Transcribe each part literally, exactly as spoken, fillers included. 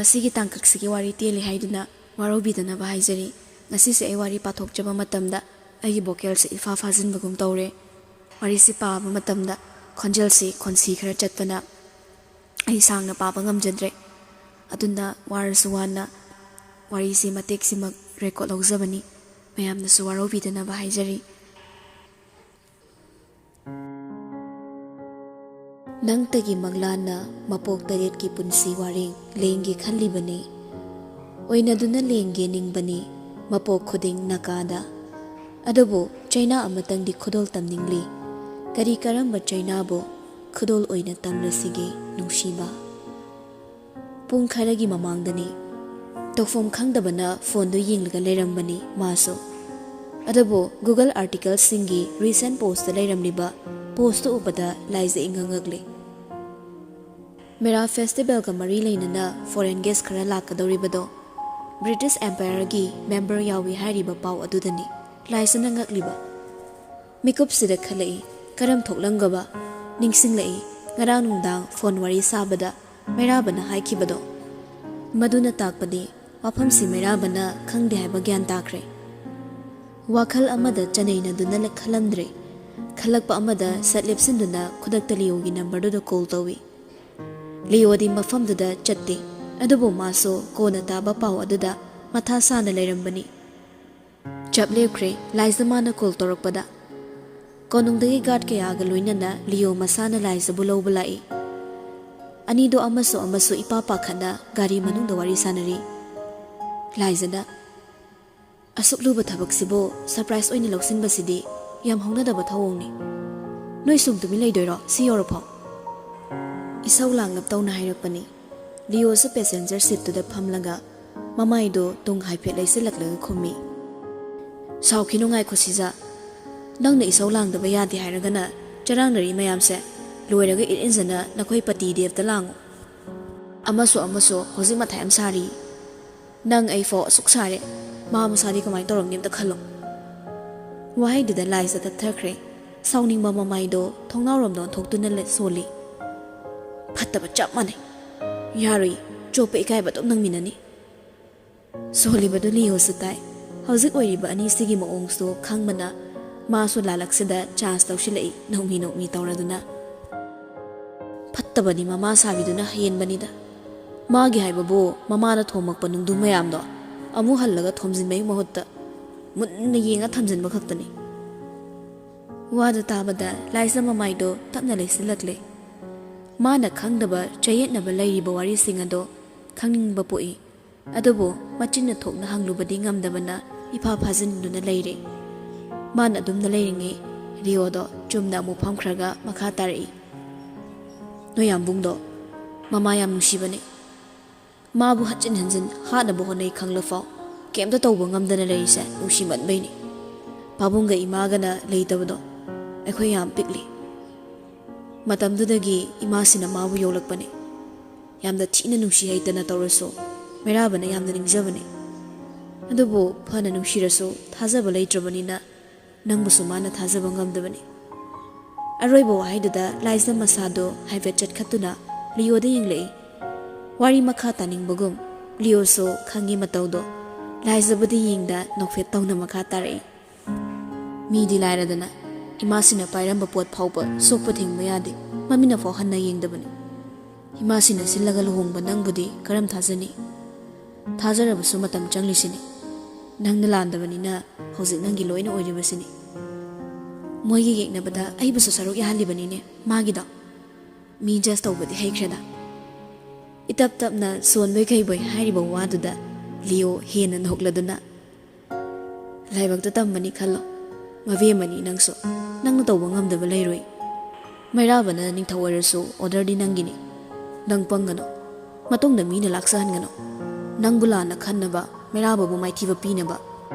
ꯁꯤꯒꯤ ꯇꯥꯡꯀꯛꯁꯤꯒꯤ ꯋꯥꯔꯤ ꯇꯦꯜꯂꯤ ꯍꯥꯏꯗꯨꯅ ꯋꯥꯔꯧꯕꯤꯗꯅꯕ ꯍꯥꯏꯖꯔꯤ꯫ ꯉꯁꯤꯁꯦ ꯑꯩ ꯋꯥꯔꯤ ꯄꯥꯊꯣꯛꯆꯕ ꯃꯇꯝꯗ ꯑꯩꯒꯤ vocalꯁꯦ ꯏꯐꯥ ꯐꯥꯖꯤꯟꯕꯒꯨꯝ ꯇꯧꯔꯦ꯫ ꯋꯥꯔꯤꯁꯤ ꯄꯥꯕ ꯃꯇꯝꯗ ꯈꯣꯟꯖꯦꯜꯁꯤ ꯈꯣꯟꯁꯤ ꯈꯔ ꯆꯠꯄꯅ ꯑꯩ ꯁꯥꯡꯅ ꯄꯥꯕ ꯉꯝꯖꯗ꯭ꯔꯦ꯫ ꯑꯗꯨꯅ ꯋꯥꯔꯁꯨ ꯋꯥꯅ ꯋꯥꯔꯤꯁꯤ ꯃꯇꯦꯛꯁꯤꯃꯛ record ꯂꯧꯖꯕꯅꯤ꯫ ꯃꯌꯥꯝꯅꯁꯨ ꯋꯥꯔꯧꯕꯤꯗꯅꯕ ꯍꯥꯏꯖꯔꯤ꯫ ꯅꯪꯇꯒꯤ ꯃꯪꯂꯥꯟꯅ ꯃꯄꯣꯛ ꯇꯔꯦꯠꯀꯤ ꯄꯨꯟꯁꯤ ꯋꯥꯔꯦꯡ ꯂꯦꯡꯒꯦ ꯈꯜꯂꯤꯕꯅꯤ꯫ ꯑꯣꯏꯅꯗꯨꯅ ꯂꯦꯡꯒꯦ ꯅꯤꯡꯕꯅꯤ ꯃꯄꯣꯛ ꯈꯨꯗꯤꯡ ꯅꯀꯥꯗ꯫ ꯑꯗꯨꯕꯨ ꯆꯩꯅꯥ ꯑꯃꯇꯪꯗꯤ ꯈꯨꯗꯣꯜ ꯇꯝꯅꯤꯡꯂꯤ꯫ ꯀꯔꯤ ꯀꯔꯝꯕ ꯆꯩꯅꯥꯕꯨ ꯈꯨꯗꯣꯜ ꯑꯣꯏꯅ ꯇꯝꯂꯁꯤꯒꯦ ꯅꯨꯡꯁꯤꯕ? ꯄꯨꯡ ꯈꯔꯒꯤ ꯃꯃꯥꯡꯗꯅꯤ꯫ ꯇꯧꯐꯝ ꯈꯪꯗꯕꯅ phoneꯗꯨ ꯌꯦꯡꯂꯒ ꯂꯩꯔꯝꯕꯅꯤ ꯃꯥꯁꯨ꯫ ꯑꯗꯨꯕꯨ Google articleꯁꯤꯡꯒꯤ recent postꯇ ꯂꯩꯔꯝꯂꯤꯕ postꯇꯨ ꯎꯕꯗ ꯂꯥꯏꯖ ꯏꯉꯛ ꯉꯛꯂꯤ꯫ ꯃꯦꯔꯥ festivalꯒ ꯃꯔꯤ ꯂꯩꯅꯅ foreign guest ꯈꯔ ꯂꯥꯛꯀꯗꯧꯔꯤꯕꯗꯣ British Empireꯒꯤ member ꯌꯥꯎꯏ ꯍꯥꯏꯔꯤꯕ ꯄꯥꯎ ꯑꯗꯨꯗꯅꯤ ꯂꯥꯏꯖꯅ ꯉꯛꯂꯤꯕ꯫ ꯃꯤꯀꯨꯞꯁꯤꯗ ꯈꯜꯂꯛꯏ, ꯀꯔꯝ ꯊꯣꯛꯂꯝꯒꯕ? ꯅꯤꯡꯁꯤꯡꯂꯛꯏ, ꯉꯔꯥꯡ ꯅꯨꯡꯗꯥꯡ phone ꯋꯥꯔꯤ ꯁꯥꯕꯗ ꯃꯩꯔꯥꯕꯅ ꯍꯥꯏꯈꯤꯕꯗꯣ꯫ ꯃꯗꯨꯅ ꯇꯥꯛꯄꯗꯤ ꯋꯥꯐꯝꯁꯤ ꯃꯩꯔꯥꯕꯅ ꯈꯪꯗꯦ ꯍꯥꯏꯕ ꯒ꯭ꯌꯥꯟ ꯇꯥꯈ꯭ꯔꯦ꯫ ꯋꯥꯈꯜ ꯑꯃꯗ ꯆꯅꯩꯅꯗꯨꯅ ꯂꯦ-, ꯈꯜꯂꯝꯗ꯭ꯔꯦ꯫ ꯈꯜꯂꯛꯄ ꯑꯃꯗ ꯁꯠ ꯂꯦꯞꯁꯤꯟꯗꯨꯅ ꯈꯨꯗꯛꯇ ꯂꯤꯌꯣꯒꯤ numberꯗꯨꯗ call ꯇꯧꯏ꯫ ꯂꯤꯌꯣꯗꯤ ꯃꯐꯝꯗꯨꯗ ꯆꯠꯇꯦ, ꯑꯗꯨꯕꯨ ꯃꯥꯁꯨ ꯀꯣꯟꯅ ꯇꯥꯕ ꯄꯥꯎ ꯑꯗꯨꯗ ꯃꯊꯥ ꯁꯥꯅ ꯂꯩꯔꯝꯕꯅꯤ꯫ ꯆꯞ ꯂꯦꯞꯈ꯭ꯔꯦ ꯂꯥꯏꯖ ꯃꯥꯅ call ꯇꯧꯔꯛꯄꯗ꯫ ꯀꯣꯅꯨꯡꯗꯒꯤ guard ꯀꯌꯥꯒ ꯂꯣꯏꯅꯅ ꯂꯤꯌꯣ ꯃꯁꯥꯅ ꯂꯥꯏꯖꯕꯨ ꯂꯧꯕ ꯂꯥꯛꯏ꯫ ꯑꯅꯤꯗꯣ ꯑꯃꯁꯨ ꯑꯃꯁꯨ ꯏꯄꯥ ꯄꯥꯈꯠꯅ ꯒꯥꯔꯤ ꯃꯅꯨꯡꯗ ꯋꯥꯔꯤ ꯁꯥꯅꯔꯤ꯫ ꯂꯥꯏꯖꯅ, "ꯑꯁꯨꯛ ꯂꯨꯕ ꯊꯕꯛꯁꯤꯕꯨ surprise ꯑꯣꯏꯅ ꯂꯧꯁꯤꯟꯕꯁꯤꯗꯤ ꯌꯥꯝ ꯍꯧꯅꯗꯕ ꯊꯧꯑꯣꯡꯅꯤ꯫ ꯅꯣꯏ ꯁꯨꯝ ꯇꯨꯃꯤꯟ ꯂꯩꯗꯣꯏꯔꯣ ꯁꯤ ꯌꯧꯔꯐꯥꯎ?" ꯏꯁꯧ ꯂꯥꯡꯂꯞ ꯇꯧꯅ ꯍꯥꯏꯔꯛꯄꯅꯤ꯫ ꯂꯤꯌꯣꯁꯨ passenger seatꯇꯨꯗ ꯐꯝꯂꯒ ꯃꯃꯥꯏꯗꯣ ꯇꯨꯡ ꯍꯥꯏꯐꯦꯠ ꯂꯩꯁꯤꯜꯂꯛꯂꯒ ꯈꯨꯝꯃꯤ꯫ "ꯁꯥꯎꯈꯤꯅꯨ, ꯉꯥꯏꯈꯣ ꯁꯤꯖꯥ꯫ ꯅꯪꯅ ꯏꯁꯧ ꯂꯥꯡꯗꯕ ꯌꯥꯗꯦ ꯍꯥꯏꯔꯒꯅ ꯆꯔꯥꯡꯅꯔꯤ ꯃꯌꯥꯝꯁꯦ ꯂꯣꯏꯔꯒ ꯏꯠ ꯏꯟꯖꯅ ꯅꯈꯣꯏ ꯄꯇꯤ ꯗꯦꯕꯇ ꯂꯥꯡꯉꯨ꯫ ꯑꯃꯁꯨ ꯑꯃꯁꯨ ꯍꯧꯖꯤꯛ ꯃꯊꯥ ꯌꯥꯝ ꯁꯥꯔꯤ꯫ ꯅꯪ ꯑꯩꯐꯥꯎ ꯑꯁꯨꯛ ꯁꯥꯔꯦ, ꯃꯥ ꯃꯁꯥꯗꯤ ꯀꯃꯥꯏꯅ ꯇꯧꯔꯝꯅꯤ ꯑꯝꯇ ꯈꯜꯂꯣ꯫" ꯋꯥꯍꯩꯗꯨꯗ ꯂꯥꯏꯖ ꯇꯞꯊꯈ꯭ꯔꯦ꯫ ꯁꯥꯎꯅꯤꯡꯕ ꯃꯃꯥꯏꯗꯣ ꯊꯣꯡꯅꯥꯎꯔꯣꯝꯗ ꯑꯣꯟꯊꯣꯛꯇꯨꯅ ꯂꯦ-, ꯁꯣꯜꯂꯤ꯫ "ꯐꯠꯇꯕ ꯆꯞ ꯃꯥꯟꯅꯩ꯫ ꯌꯥꯔꯣꯏ꯫ ꯆꯣꯞꯄ ꯏꯀꯥꯏꯕ ꯑꯗꯨꯝ ꯅꯪꯃꯤꯟꯅꯅꯤ꯫ ꯁꯣꯜꯂꯤꯕꯗꯨ ꯂꯤꯌꯣꯁꯨ ꯇꯥꯏ꯫ ꯍꯧꯖꯤꯛ ꯑꯣꯏꯔꯤꯕ ꯑꯅꯤꯁꯤꯒꯤ ꯃꯑꯣꯡꯁꯨ ꯈꯪꯕꯅ ꯃꯥꯁꯨ ꯂꯥꯂꯛꯁꯤꯗ ꯆꯥꯟꯁ ꯇꯧꯁꯤꯜꯂꯛꯏ, ꯅꯣꯛꯃꯤ ꯅꯣꯛꯃꯤ ꯇꯧꯔꯗꯨꯅ꯫ ꯐꯠꯇꯕꯗꯤ ꯃꯃꯥ ꯁꯥꯕꯤꯗꯨꯅ ꯍꯦꯟꯕꯅꯤꯗ꯫ ꯃꯥꯒꯤ ꯍꯥꯏꯕꯕꯨ ꯃꯃꯥꯅ ꯊꯣꯝꯃꯛꯄ ꯅꯨꯡꯗꯨꯝ ꯃꯌꯥꯝꯗꯣ ꯑꯃꯨꯛ ꯍꯜꯂꯒ ꯊꯣꯝꯖꯤꯟꯕꯒꯤ ꯃꯍꯨꯠꯇ ꯃꯨꯟꯅ ꯌꯦꯡꯉ ꯊꯝꯖꯤꯟꯕ ꯈꯛꯇꯅꯤ꯫ ꯋꯥꯗꯨ ꯇꯥꯕꯗ ꯂꯥꯏꯖ ꯃꯃꯥꯏꯗꯣ ꯇꯞꯅ ꯂꯩꯁꯤꯜꯂꯛꯂꯦ꯫ ꯃꯥꯅ ꯈꯪꯗꯕ ꯆꯌꯦꯠꯅꯕ ꯂꯩꯔꯤꯕ ꯋꯥꯔꯤꯁꯤꯡ ꯑꯗꯣ ꯈꯪꯅꯤꯡꯕ ꯄꯣꯛꯏ꯫ ꯑꯗꯨꯕꯨ ꯃꯆꯤꯟꯅ ꯊꯣꯛꯅ ꯍꯪꯂꯨꯕꯗꯤ ꯉꯝꯗꯕꯅ ꯏꯐꯥ ꯐꯥꯖꯤꯟꯗꯨꯅ ꯂꯩꯔꯦ꯫ ꯃꯥꯅ ꯑꯗꯨꯝꯅ ꯂꯩꯔꯤꯉꯩ ꯂꯤꯌꯣꯗꯣ ꯆꯨꯝꯅ ꯑꯃꯨꯛ ꯐꯝꯈ꯭ꯔꯒ ꯃꯈꯥ ꯇꯥꯔꯛꯏ꯫ ꯅꯣꯏ ꯌꯥꯝꯕꯨꯡꯗꯣ ꯃꯃꯥ ꯌꯥꯝ ꯅꯨꯡꯁꯤꯕꯅꯦ꯫ ꯃꯥꯕꯨ ꯍꯟꯖꯤꯟ ꯍꯟꯖꯤꯟ ꯍꯥꯠꯅꯕ ꯍꯣꯠꯅꯩ ꯈꯪꯂꯐꯥꯎ ꯀꯩꯝꯇ ꯇꯧꯕ ꯉꯝꯗꯅ ꯂꯩꯔꯤꯁꯦ ꯅꯨꯡꯁꯤꯃꯟꯕꯩꯅꯤ꯫ ꯄꯥꯕꯨꯡꯒ ꯏꯃꯥꯒꯅ ꯂꯩꯇꯕꯗꯣ ꯑꯩꯈꯣꯏ ꯌꯥꯝ ꯄꯤꯛꯂꯤ꯫ ꯃꯇꯝꯗꯨꯗꯒꯤ ꯏꯃꯥꯁꯤꯅ ꯃꯥꯕꯨ ꯌꯣꯛꯂꯛꯄꯅꯤ꯫ ꯌꯥꯝꯅ ꯊꯤꯅ ꯅꯨꯡꯁꯤ ꯍꯩꯇꯅ ꯇꯧꯔꯁꯨ ꯃꯩꯔꯥꯕꯅ ꯌꯥꯝꯅ ꯅꯤꯡꯖꯕꯅꯤ꯫ ꯑꯗꯨꯕꯨ ꯐꯅ ꯅꯨꯡꯁꯤꯔꯁꯨ ꯊꯥꯖꯕ ꯂꯩꯇ꯭ꯔꯕꯅꯤꯅ ꯅꯪꯕꯨꯁꯨ ꯃꯥꯅ ꯊꯥꯖꯕ ꯉꯝꯗꯕꯅꯤ꯫ ꯑꯔꯣꯏꯕ ꯋꯥꯍꯩꯗꯨꯗ ꯂꯥꯏꯖ ꯃꯁꯥꯗꯣ ꯍꯥꯏꯐꯦꯠ ꯆꯠꯈꯠꯇꯨꯅ ꯂꯤꯌꯣꯗ ꯌꯦꯡꯂꯛꯏ꯫ ꯋꯥꯔꯤ ꯃꯈꯥ ꯇꯥꯅꯤꯡꯕꯒꯨꯝ ꯂꯤꯌꯣꯁꯨ ꯈꯪꯉꯤ ꯃꯇꯧꯗꯣ꯫ ꯂꯥꯏꯖꯕꯨꯗꯤ ꯌꯦꯡꯗ ꯅꯣꯛꯐꯦꯠ ꯇꯧꯅ ꯃꯈꯥ ꯇꯥꯔꯛꯏ꯫ ꯃꯤꯗꯤ ꯂꯥꯏꯔꯗꯅ ꯏꯃꯥꯁꯤꯅ ꯄꯥꯏꯔꯝꯕ ꯄꯣꯠ ꯐꯥꯎꯕ ꯁꯣꯛꯄ ꯊꯤꯡꯕ ꯌꯥꯗꯦ꯫ ꯃꯃꯤꯠꯅ ꯐꯥꯎ ꯍꯟꯅ ꯌꯦꯡꯗꯕꯅꯤ꯫ ꯏꯃꯥꯁꯤꯅ ꯁꯤꯜꯂꯒ ꯂꯨꯍꯣꯡꯕ ꯅꯪꯕꯨꯗꯤ ꯀꯔꯝ ꯊꯥꯖꯅꯤ? ꯊꯥꯖꯔꯕꯁꯨ ꯃꯇꯝ ꯆꯪꯂꯤꯁꯤꯅꯤ꯫ ꯅꯪꯅ ꯂꯥꯟꯗꯕꯅꯤꯅ ꯍꯧꯖꯤꯛ ꯅꯪꯒꯤ ꯂꯣꯏꯅ ꯑꯣꯏꯔꯤꯕꯁꯤꯅꯤ꯫ ꯃꯣꯏꯒ ꯌꯦꯡꯅꯕꯗ ꯑꯩꯕꯨꯁꯨ ꯁꯔꯨꯛ ꯌꯥꯍꯜꯂꯤꯕꯅꯤꯅꯦ ꯃꯥꯒꯤꯗꯣ꯫ ꯃꯤ ꯖꯁ ꯇꯧꯕꯗꯤ ꯍꯩꯈ꯭ꯔꯦꯗ꯫ ꯏꯇꯞ ꯇꯞꯅ ꯁꯣꯟꯕꯣꯏ ꯀꯩꯕꯣꯏ ꯍꯥꯏꯔꯤꯕ ꯋꯥꯗꯨꯗ ꯂꯤꯌꯣ ꯍꯦꯟꯅ ꯅꯣꯛꯂꯗꯨꯅ, ꯂꯥꯏꯕꯛꯇ ꯇꯝꯕꯅꯤ ꯈꯜꯂꯣ꯫ ꯃꯕꯦꯝꯃꯅꯤ ꯅꯪꯁꯨ꯫ ꯅꯪꯅ ꯇꯧꯕ ꯉꯝꯗꯕ ꯂꯩꯔꯣꯏ꯫ ꯃꯩꯔꯥꯕꯅ ꯅꯤꯡꯊꯧ ꯑꯣꯏꯔꯁꯨ ꯑꯣꯔꯗꯔꯗꯤ ꯅꯪꯒꯤꯅꯤ꯫ ꯅꯪ ꯄꯪꯒꯅꯨ꯫ ꯃꯇꯨꯡꯗ ꯃꯤꯅ ꯂꯥꯛꯆꯍꯟꯒꯅꯨ꯫ ꯅꯪꯕꯨ ꯂꯥꯟꯅ ꯈꯟꯅꯕ, ꯃꯩꯔꯥꯕꯕꯨ ꯃꯥꯏꯊꯤꯕ ꯄꯤꯅꯕ꯫